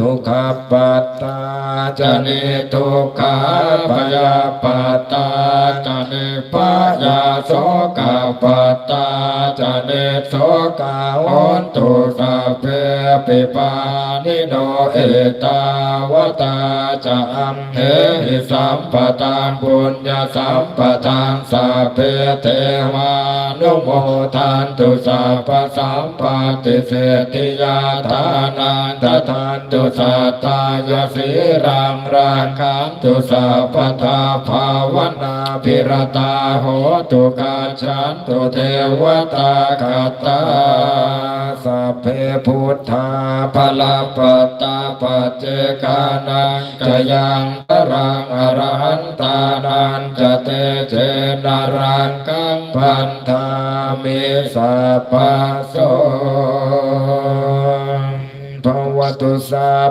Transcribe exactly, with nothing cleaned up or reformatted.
dukkhappattā ca niddukkhā, bhayappattā ca nibbhayā, sokappattā ca nissokā, hontu sabbepi pāṇino. Ettāvatā ca amhehi sambhataṃ puññasampadaṃ, sabbe devānumodantu sabbasampattisiddhiyā. Dānaṃ dadantu saddhāya, sīlaṃ rakkhantu sabbadā, bhāvanābhiratā hontu, gacchantu devatāgatā. Sabbe buddhā balappattā, paccekānañca yaṃ balaṃ, arahantānañca tejena, rakkhaṃ bandhāmi sabbaso. Bhavatu sabba